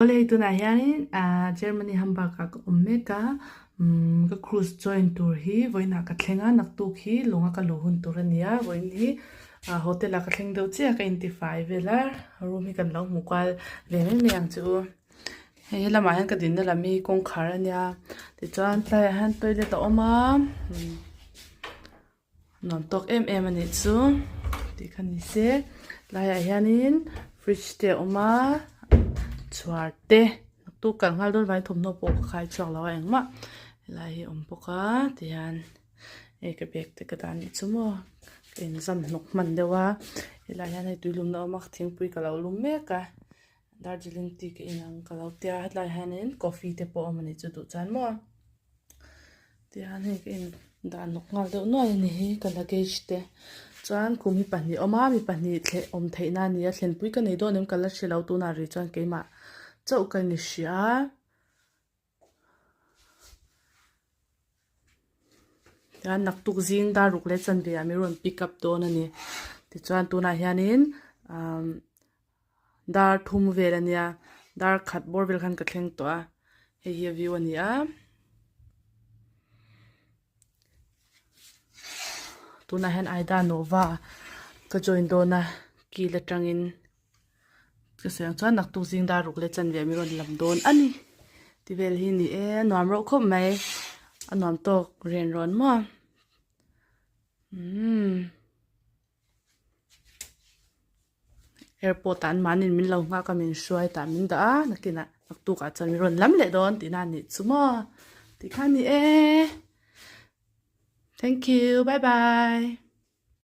Awle hei tunah hianin ahh Germany Hamburg ah ka awm mek a umm ka cruise join tur hi vawiinah ka thleng a naktuk hi lawnga ka luh hun tur a ni a vawiin hi ah hotel ah ka thleng deuh chiah a ka intifai vel a room hi kan lo hmu kual ve mai mai ang che u hei helamah hian ka dinna lam hi kawngkhar a nia tichuan tlaiah hian toilet a awm a umm. Nuam tawk em em a nih chu tih kha ni se tlaiah hianin fridge te a awm a chhuar te naktuk kal nghal dawn vangin thawmhnaw pawh ka khai chhuak lo a engmah helai hi a awm bawk a tihian hei ka bag te ka dah anih chu maw ka inzam hnawk hman deuh a helaiah hian hei tuilumna a awm a thingpui ka lo lum mek a Darjeeling tea ka in ang ka lo tia hetlaiah hianin coffee te pawh a awm anih chu duh chuan maw. Tihian hei ka in dah nawk nghal deuh nuai a ni hi ka luggage te chuan kum hi pahnih a awm a mi pahnih thleh awm theih na a ni a thlenpui ka nei dawn em ka la hre lo tunah rih chuan keimah chauh ka ni hrih a. Tihian naktuk zing dar ruk leh chanve ah mi rawn pick up dawn a ni tichuan tunah hianin umm Dar thum vel a nia dar khat bawr vel khan ka thleng tawh a hei hi a view a ni a tunah hian Aida Nova ka join dawn a kil atangin ka sawi ang chuan naktuk zing dar ruk leh chanve mi rawn lam dawn a ni ti vel hi ni e a nuam reuh khawp mai a nuam tawk ren rawn maw umm. Airport ah an mahni in min lo nghak a min hruai tah min dah a nakinah naktuk ah chuan min rawn lam leh dawn tihna a nih chu maw tih kha a ni e thank you bye bye.